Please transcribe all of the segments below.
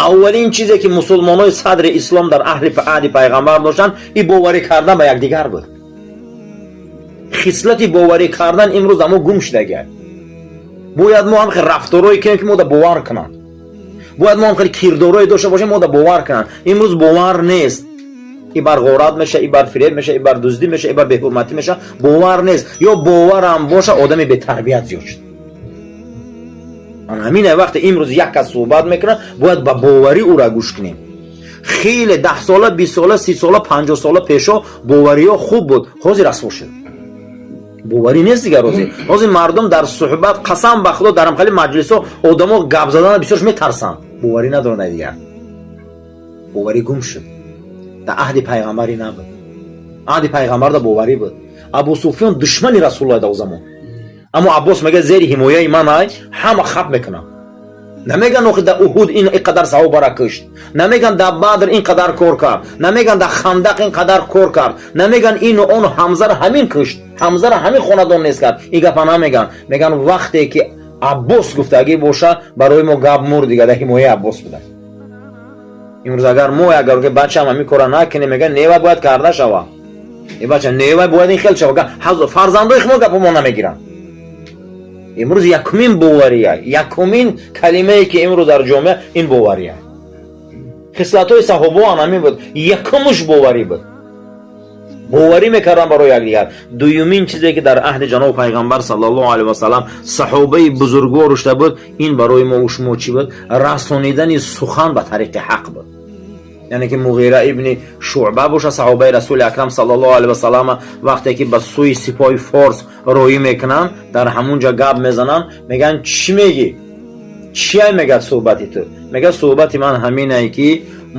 Аввалин чизе ки мусулмонои садри ислом дар аҳли аҳди пайғамбар доштанд, ин боварӣ кардан ба якдигар буд. Хислати боварӣ кардан имрӯз амо гум шудагиа. Бояд мо ҳам хел рафторое кунем, ки мода бовар кунанд. Бояд мо ҳам хеле кирдорое дошта бошем, мода бовар кунанд. Имрӯз бовар нест. И бар ғорат меша, и бар фиреб меша, и бар дуздӣ меша, и бар беҳурматӣ меша. Бовар нест. Ё боварам боша, одами бетарбият зиёд шуд. Ҳамин вақте имрӯз як кас суҳбат мекунад, бояд ба боварӣ ӯра гӯш кунем. Хеле 10 сола, 20 сола, 30 сола, 50 сола пешо бовариҳо хуб буд, ҳозир расво шуд, боварӣ нест дигар. Ҳозир мардум дар суҳбат, қасам ба Худо, дар ҳамхели маҷлисҳо одамо гап задана бисёрш метарсанд, боварӣ надоранд дигар, боварӣ гум шуд. Дар аҳди пайғамбарӣ набуд. Аҳди пайғамбарда боварӣ буд. Абу Суфён душмани Расулуллоҳ дар замон, аммо Аббос мега, зери ҳимояи ман ай, ҳама хап мекунам. Намеган, охи, дар Уҳуд ин қадар саҳобара кушт, намеган, дар Бадр ин қадар кор кард, намеган, дар Хандақ ин қадар кор кард, намеган, ину он, Ҳамзара ҳамин кушт, Ҳамзара ҳамин хонадон нест кард. Ин гапа намеган. Меган, вақте ки Аббос гуфтагӣ боша, барои мо гап мур дига, дар ҳимояи Аббос буда. Имрӯз агар мо агар бачаам, ҳамин кора накунем, меган, нева, бояд карда шава, э бача, нева, бояд ин хел шава. Фарзандои мо гапо мо намегиранд. Имрӯз якумин бовария, якумин калимае ки имрӯз дар ҷомеа, ин бовария. Хислатҳои саҳобоан ҳамин буд. Якумуш боварӣ буд, боварӣ мекарданд барои якдигар. Дуюмин чизе ки дар аҳди ҷаноби пайғамбар саллаллоҳу алайҳи васалам саҳобаи бузургвор шуда буд, ин барои мо шумо чӣ буд? Расонидани сухан ба тариқи ҳақ буд. Яъне ки Муғира ибни Шуъба боша, саҳобаи Расули Акрам саллаллоҳу алайҳи васалама, вақте ки ба сӯи сипоҳи форс роҳӣ мекунанд, дар ҳамун ҷа гап мезананд, мегӯянд, чӣ мегӣ, чия мегӯяд суҳбати ту? Мегӯяд, суҳбати ман ҳаминае, ки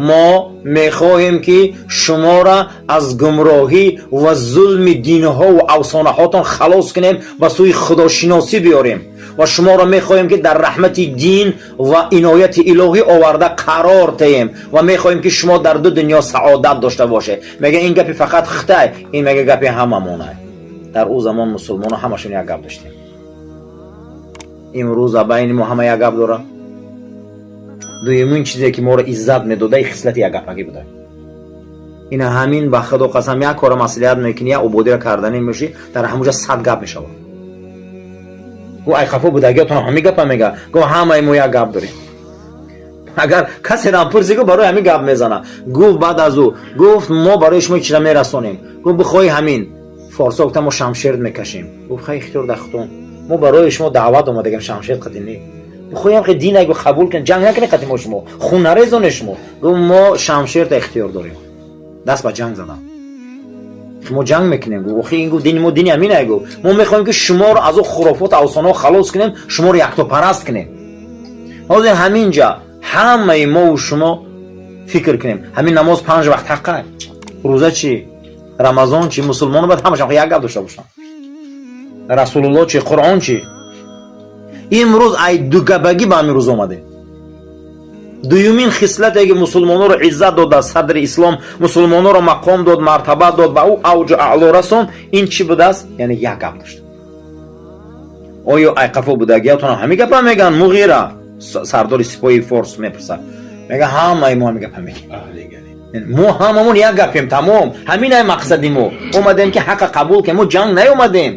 мо мехоҳем, ки шуморо аз гумроҳӣ ва зулми динҳову афсонаҳотон халос кунем, ба сӯи худошиносӣ биёрем ва шуморо мехоҳем, ки дар раҳмати дин ва инояти илоҳӣ оварда қарор теем ва мехоҳем, ки шумо дар ду дунё саодат дошта бошед. Мега, ин гапи фақат хитай? Ин мега, гапи ҳамамонай. Дар ӯ замон мусулмоно ҳамашон як гап доштем. Имрӯза байни мо ҳама як гап дорад. Дуюмин чизе ки моро иззат медода, хислати якгапагӣ буда. Ина ҳамин, ба Худо қасам, як кора маслиҳат мекунӣ, як ободиро карданӣ мешӣ, дар ҳамуҷа 100 гап мешавад. Гу, ай хафо будагиятон ҳамин гапа мега. Гу, ҳамаи мо як гап дорем. Агар касерам пурсӣ, гу, барои ҳамин гап мезана. Гуфт, баъд аз ӯ гуфт, мо барои шумо чира мерасонем? Гуфт, бихоҳӣ ҳамин форсо гуфта, мо шамшер мекашем. Гуфт, хай, ихтиёр дар худтон, мо барои шумо даъват омадагем, шамшер қати не. Бихоҳем хе дин айгу қабул кун, ҷанг накунӣ қати мо, шумо хун нарезоне шумо. Гуфт, мо шамшерта ихтиёр дорем, даст ба ҷанг задам, мо ҷанг мекунем. Гуфт, охи, ин гуфт, дини мо дини ҳамин ай. Гуфт, мо мехоҳем, ки шуморо аз ӯ хурофоту афсонаҳо халос кунем, шуморо яктопараст кунем. Ҳозир ҳамин ҷа ҳамаи мову шумо фикр кунем: ҳамин намоз панҷ вақт ҳаққа, рӯза чӣ, Рамазон чӣ? Мусулмон бояд ҳамашон як гап дошта бошанд. Расулулло чӣ, Қуръон чӣ? Имрӯз ай дугапагӣ ба ҳамин рӯз омадем. Дуюмин хислате ки мусулмононро иззат дод, дар садри ислом мусулмононро мақом дод, мартаба дод, ба ӯ авҷу аъло расон, ин чӣ будааст? Яъне як гап дошт. Оё айқафо будагиятон ҳамин гапа мегӯянд? Муғира, сардори сипоҳи форс, мепурсад, мега, ҳамаи мо ҳамин гапа мегӯем, мо ҳамамон як гапем, тамом. Ҳамин ай мақсади мо. Омадем, ки ҳаққа қабул кунем, мо ҷанг наёмадем.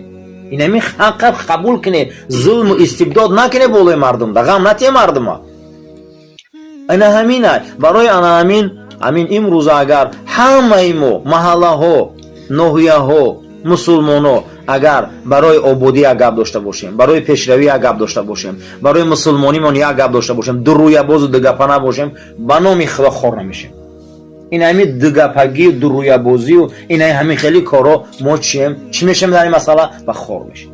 Инами ҳаққа қабул кунед, зулму истибдод накунед болои мардум, да ғам натие мардума. Ина ҳамин ай барои ана ҳамин. Имрӯза агар ҳамаи мо, маҳаллаҳо, ноҳияҳо, мусулмоно, агар барои ободӣ як гап дошта бошем, барои пешравӣ як гап дошта бошем, барои мусулмонимон як гап дошта бошем, дурӯябозу дугапа набошем, ба номи Худо, хор намешем. Ин ҳамин дугапагию дурӯябозию ин ҳамин хели корҳо, мо чием, чӣ мешем дар ин масъала? Ба хор мешем.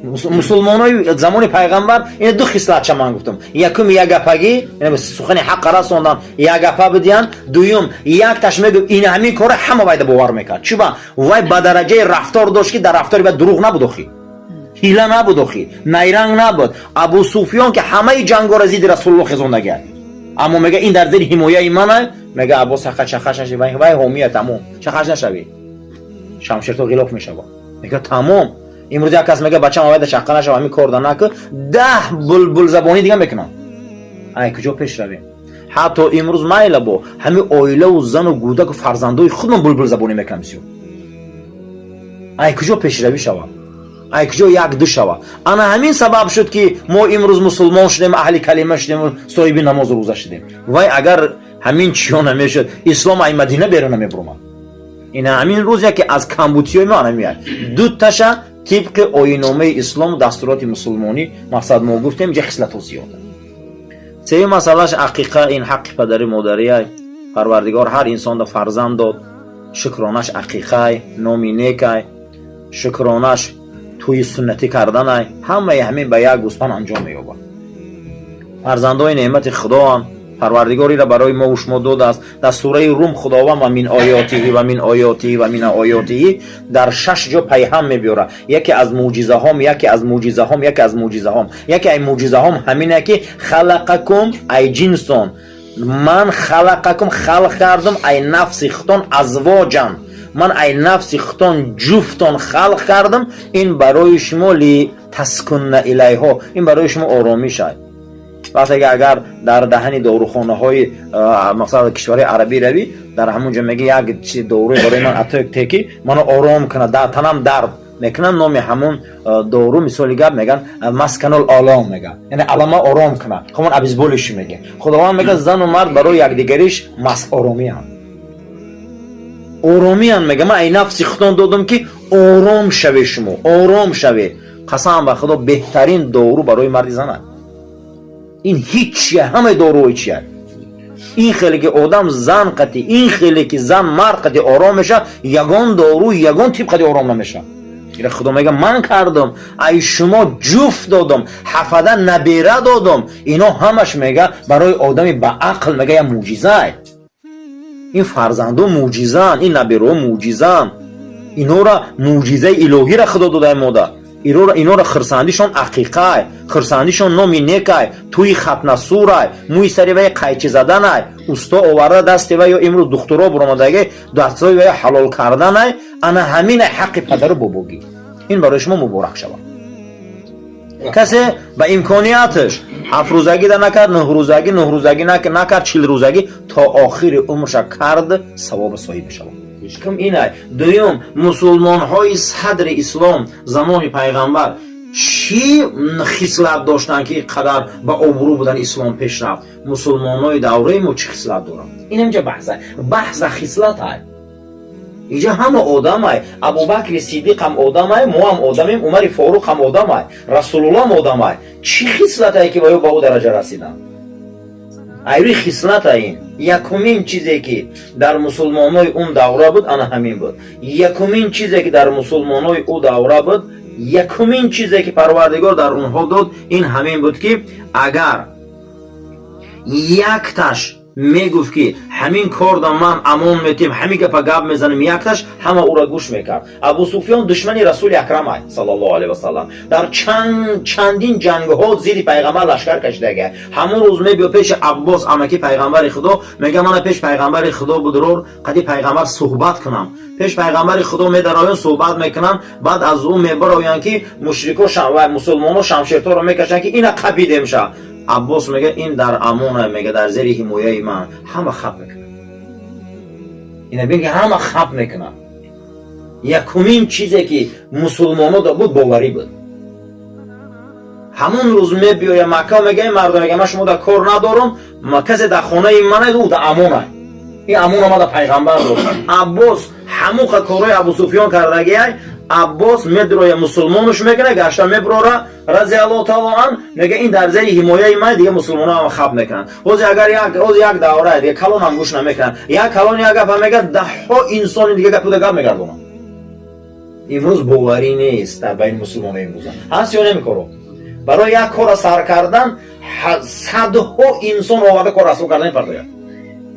Мусулмонои замони пайғамбар ин ду хислатча ман гуфтам: якум, якгапагӣ, сухани ҳаққа расондан, якгапа бидиҳанд; дуюм, якташ мегуфт, ин ҳамин кора ҳама вайда бовар мекард. Чуба вай ба дараҷаи рафтор дошт, ки дар рафтори вай дурӯғ набуд, охи, ҳила набуд, охи, найранг набуд. Абу Суфён, ки ҳамаи ҷангора зидди Расулулло хезондагиад, аммо мега, ин дар зери ҳимояи мана. Мега, Аббос, ҳаққа чахаш нашавӣ, вай ҳомия, тамом, чахаш нашавӣ, шамшерто ғилоф мешава. Мега, тамом. Имрӯз як кас мега, бачам, авайда чаққа нашава, ҳамин кор да накун, 10 булбулзабонӣ дига мекунам. Ай куҷо пеш равем? Ҳатто имрӯз майла бо ҳамин оилаву зану кӯдаку фарзандои худмон булбулзабонӣ мекунам бисёр. Ай куҷо пешравӣ шавад? Ай куҷо як ду шавад? Ана ҳамин сабаб шуд, ки мо имрӯз мусулмон шудем, аҳли калима шудем, соҳиби намозу рӯза шудем. Вай агар ҳамин чиё намешуд, ислом ай Мадина берун намебурмад. Ина ҳамин рӯз яке аз камбудиҳои мо анамияд. Дуташа тибқи оинномаи ислому дастуроти мусулмонӣ, мақсад мо гуфтем, ҷа хислатҳо зиёда. Сеюм масъалаш ақиқа, ин ҳаққи падари модариай. Парвардигор ҳар инсонда фарзанд дод, шукронаш ақиқай, номи некай, шукронаш тӯи суннатӣ карданай. Ҳамаи ҳамин ба як гӯспанд анҷом меёбад. Фарзандои неъмати худоанд, Парвардигор ира барои мову шумо додааст. Дар сураи Рум Худованд «ва мин оётиҳи, ва мин оётиҳи, ва мин оётиҳи» дар шаш ҷо пайҳам мебиёрад. Яке аз мӯъҷизаҳом, яке аз мӯъҷизаҳом, яке аз мӯъҷизаҳом, яке ай мӯъҷизаҳом ҳамине, ки халақакум, ай ҷинсон ман халақакум, халқ кардум, ай нафси худтон азвоҷан, ман ай нафси худтон ҷуфтон халқ кардам. Ин барои шумо литаскуна илайҳо, ин барои шумо оромиш ай. Вақте ки агар дар даҳани дорухонаҳои, мақсад, кишварҳои арабӣ равӣ, дар ҳамон ҷо меги: «Як доруи барои ман атек ки маро ором кунад, дар танам дард мекунад». Номи ҳамон дору, мисоли гап, меган масканул олом меган, яъне алама ором кунад. Ҳамон обезболивающий меге. Худованд мега: зану мард барои якдигариш мас оромиянд, оромиянд. Мега: «Ман ай нафси худон додам, ки ором шаве, шумо ором шаве». Қасам ба Худо, беҳтарин дору барои марди зан аст ин. Ҳеҷ чия, ҳамаи доруҳои чия, ин хеле ки одам зан қати, ин хеле ки зан мард қати ором мешавад, ягон дору, ягон тиб қати ором намешавад. Ира Худо мега: «Ман кардам, ай шумо ҷуфт додам, ҳафада набера додам». Ино ҳамаш, мега, барои одами ба ақл, мега, як мӯъҷизае. Ин фарзандо мӯъҷизаанд, ин набераҳо мӯъҷизаанд. Инора мӯъҷизаи илоҳиро Худо додаи мода. Инора хирсандишон ақиқай, хирсандишон номи некай, тӯи хатнасурай, мӯи сари вай қайчи заданай, усто оварда дасти вай, ё имрӯз духтуро буромадаги дастҳои вай ҳалол карданай. Ана ҳаминай ҳаққи падару бобогӣ. Ин барои шумо муборак шавад. Касе ба имконияташ 7 рӯзагида накард, 9 рӯзагӣ, 9 рӯзагӣ накард, 40 рӯзагӣ, то охири умрша кард, савоби соҳиб мешавад. Ким инай. Дуюм, мусулмонҳои садри ислом, замони пайғамбар, чӣ хислат доштанд, ки қадар ба обрӯ будан, ислом пеш рафт? Мусулмонҳои давраи мо чӣ хислат доранд? Ин инҷа баҳса, баҳса хислатай. Инҷа ҳама одамай. Абубакри Сиддиқ ҳам одамай, мо ҳам одамем, Умари Форуқ ҳам одамай, Расулулло ҳам одамай. Чӣ хислатае, ки ба ё ба ӯ дараҷа расиданд? Айрӯи хислата. Ин якумин чизе, ки дар мусулмонҳои он давра буд, ана ҳамин буд. Якумин чизе, ки дар мусулмонҳои ӯ давра буд, якумин чизе, ки Парвардигор дар онҳо дод, ин ҳамин буд, ки агар якташ мегуфт, ки ҳамин корда ман амон метем, ҳамин гапа гап мезанем, якташ, ҳама ӯра гӯш мекард. Абу Суфён душмани Расули Акрамай, саллаллоҳу алайҳи васаллам, дар чандин ҷангҳо зидди пайғамбар лашкар кашидага. Ҳамон рӯз мебиё пеши Аббос, амаки пайғамбари Худо, мега: «Мана пеш пайғамбари Худо будрор, қади пайғамбар суҳбат кунам». Пеш пайғамбари Худо медароянд, суҳбат мекунанд. Баъд аз ӯ мебароянд, ки мушрико ва мусулмоно шамшертҳоро мекашанд, ки ина қапидем ша. Аббос мега: «Ин дар амона», мега, «дар зери ҳимояи ман». Ҳама хап мекунад. Ина бин, ки ҳама хап мекунад. Якумин чизе, ки мусулмоно буд, боварӣ буд. Ҳамон рӯз мебиёя Макка, мега: «Ин мардум», мега, «ман шумо дар кор надорам, касе дар хонаи мана, ӯ дар амона. Ин амон омада пайғамбар дод». Аббос ҳамуқа корҳои Абусуфён кардагиай. Аббос медроя, мусулмонуш мекуна, гашта меброра, разиаллоҳу таоло ан, мега: «Ин дар зери ҳимояи ман». Дига мусулмонҳо ҳама хаб мекунанд. Ҳозир агар як, ҳозир як давра дига калон ҳам гӯш намекунанд. Як калон як гапа мега, даҳҳо инсони дига гапуда гап мегардонанд. Имрӯз боварӣ нест дар байни мусулмоно. Имрӯза ҳаст ё намекоро? Барои як кора сар кардан садҳо инсон оварда кор расо кардан мепартояд.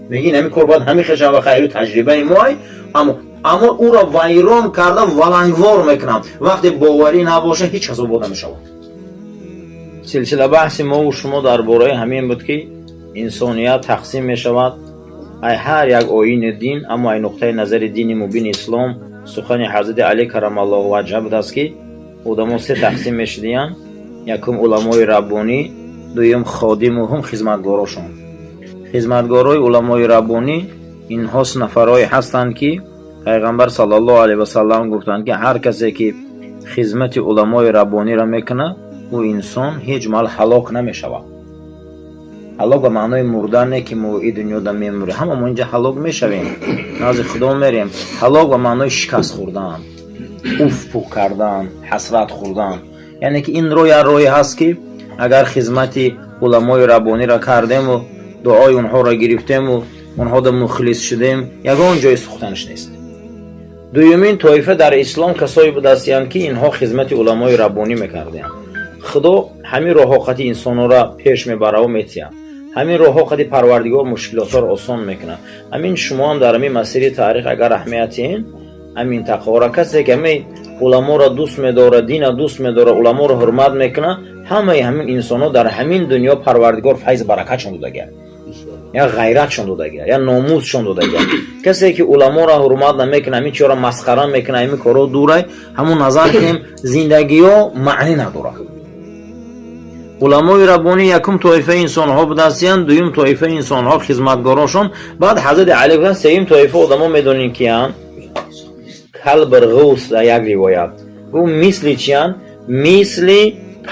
Меги: «Ин ҳамин кор бояд ҳамин хел шава». Хайру таҷрибаи моай, аммо ӯро вайрон карда, валангвор мекунам. Вақте боварӣ набоша, ҳеҷ кас обод намешавад. Силсила баҳси мову шумо дар бораи ҳамин буд, ки инсоният тақсим мешавад ай ҳар як оини дин, аммо ай нуқтаи назари дини мубини ислом, сухани ҳазрати Али карамаллоҳу ваҷҳа будааст, ки одамо се тақсим мешудиянд: якум, уламои раббонӣ. Дуюм ходиму ҳум хизматгорошон. Хизматгорои уламои раббонӣ инҳо нафарое ҳастанд, ки Пайғамбар саллаллоҳу алайҳи васаллам гуфтанд, ки ҳар касе ки хизмати уламои раббониро мекунад, ӯ инсон ҳеҷ маҳал ҳалок намешавад. Ҳалок ба маънои мурдан не, ки мо и дунёда мемурем, ҳама мо инҷа ҳалок мешавем, назди Худо мерем. Ҳалок ба маънои шикаст хӯрдан, уф пух кардан, ҳасрат хӯрдан. Яъне ки ин роҳ як роҳе ҳаст, ки агар хизмати уламои раббониро кардему, дуои онҳоро гирифтему, онҳода мухлис шудем, ягон ҷои сӯхтанаш нест. Дуюмин тоифа дар ислом касое будастиянд, ки инҳо хизмати уламои раббонӣ мекардаянд. Худо ҳамин роҳҳо қати инсонҳоро пеш мебараву метиҳад, ҳамин роҳҳо қади Парвардигор мушкилотҳоро осон мекунад. Ҳамин шумоам дар ҳамин масири таърих агар аҳамиятиҳен, ҳамин тақвора, касе ки ҳамин уламоро дӯст медорад, дина дӯст медорад, уламоро ҳурмат мекунад, ҳамаи ҳамин инсонҳо дар ҳамин дунё Парвардигор файз баракатшон додагиад, я ғайратшон додагиад, я номусшон додагиад. Касе ки уламоро ҳурмат намекунад, ҳамин чиҳоро масхара мекунад, ҳамин корҳо дурай, ҳамун назар кунем, зиндагиҳо маънӣ надорад. Уламои раббонӣ якум тоифаи инсонҳо будастиянд, дуюм тоифаи инсонҳо хизматгорошон. Баъд Ҳазрати Али гуфтанд: сеюм тоифа одамо медонем киянд? Калбирғус, дар як ривоят гуфт, мисли чиянд? Мисли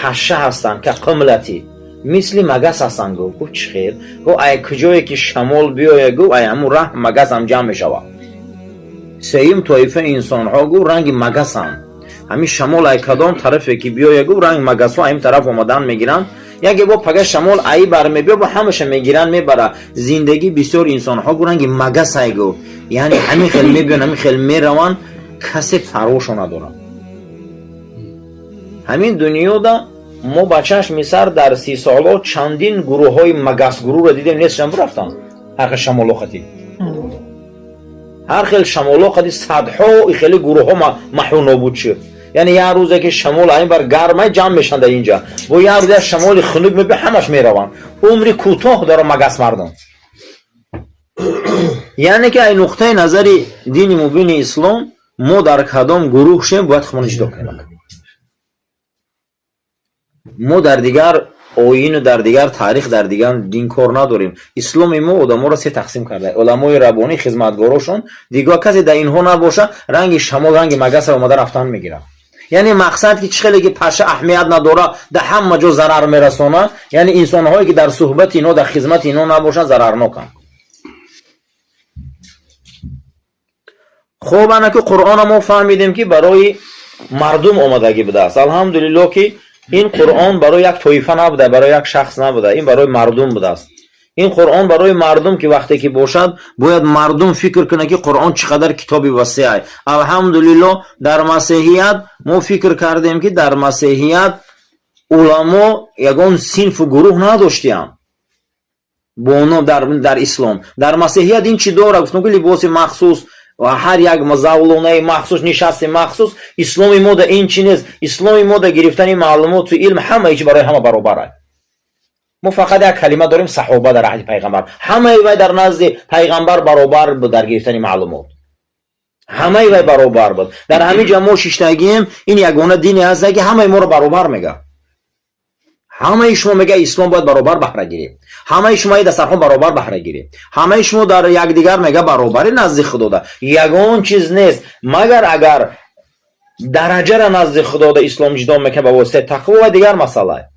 паша ҳастанд, ка қимлати, мисли магас ҳастанд. Гуфт: чӣ хел? Гуфт: ай куҷое ки шамол биёяд, гуфт, ай ҳамун раҳ магас ҳам ҷамъ мешавад. Сеюм тоифаи инсонҳо, гуфт, ранги магасанд. Ҳамин шамол ай кадом тарафе ки биёяд, гуфт, ранг магасҳо ҳамин тараф омадан мегиранд. Яке бо пага шамол аи бар мебиё, бо ҳамаша мегиранд, мебара. Зиндагӣ бисёр инсонҳо, гу, ранги магасай, гуфт, яъне ҳамин хел мебиён, ҳамин хел мераванд, касе парвошо надорад. Ҳамин дунёда мо ба чашми сар дар 30 солҳо чандин гурӯҳҳои магасгурӯҳро дидем, нестшан, бурафтанд. Ҳар хел шамоло қатӣ, ҳар хел шамоло қади садҳо хеле гурӯҳҳо маҳву нобуд шуд. Яъне як рӯзе ки шамол айн бар гармай, ҷамъ мешанд дар инҷа, бо як рӯз як шамоли хунук мебиё, ҳамаш мераванд. Умри кӯтоҳ дора магас мардум. Яъне ки ай нуқтаи назари дини мубини ислом мо дар кадом гурӯҳ шем, бояд худмон ҷудо кунем. Мо дар дигар оину дар дигар таърих, дар дигар дин кор надорем. Исломи мо одаморо се тақсим карда: уламои раббонӣ, хизматгорошон, дигар касе дар инҳо набоша, ранги шамол, ранги магаса омада рафтан мегирад. Яъне мақсад ки чӣ хеле ки паша аҳамият надора, дар ҳама ҷо зарар мерасонад, яъне инсонҳое ки дар суҳбати инҳо, дар хизмати инҳо набошанд, зарарноканд. Хуб, ана ки Қуръона мо фаҳмидем, ки барои мардум омадагӣ будааст. Алҳамдулиллоҳ, ки ин Қуръон барои як тоифа набуда, барои як шахс набуда, ин барои мардум будааст. Ин Қуръон барои мардум ки вақте ки бошад, бояд мардум фикр кунад, ки Қуръон чӣ қадар китоби васеъ. Алҳамдулиллоҳ, дар масеҳият мо фикр кардем, ки дар масеҳият уламо ягон синфу гурӯҳ надоштиям боно дар ислом. Дар масеҳият ин чӣ дора? Гуфтам, ки либоси махсус, ҳар як завлонаи махсус, нишасти махсус. Исломи мо да ин чӣ нест. Исломи мо да гирифтани маълумоту илм ҳамаи чи барои ҳама баробар аст. Мо фақат як калима дорем: саҳоба дар аҳди пайғамбар. Ҳамаи вай дар назди пайғамбар баробар буд дар гирифтани маълумот, ҳамаи вай баробар буд. Дар ҳамин ҷо мо шиштагием, ин ягона дине ҳаста, ки ҳамаи моро баробар мега. Ҳамаи шумо, мега ислом, бояд баробар баҳра гиред. Ҳамаи шумо и дастархон баробар баҳра гиред. Ҳамаи шумо дар якдигар, мега, баробари назди Худода ягон чиз нест, магар агар дараҷара назди Худода ислом ҷудо мекунад ба воситаи тақво ва дигар масъала.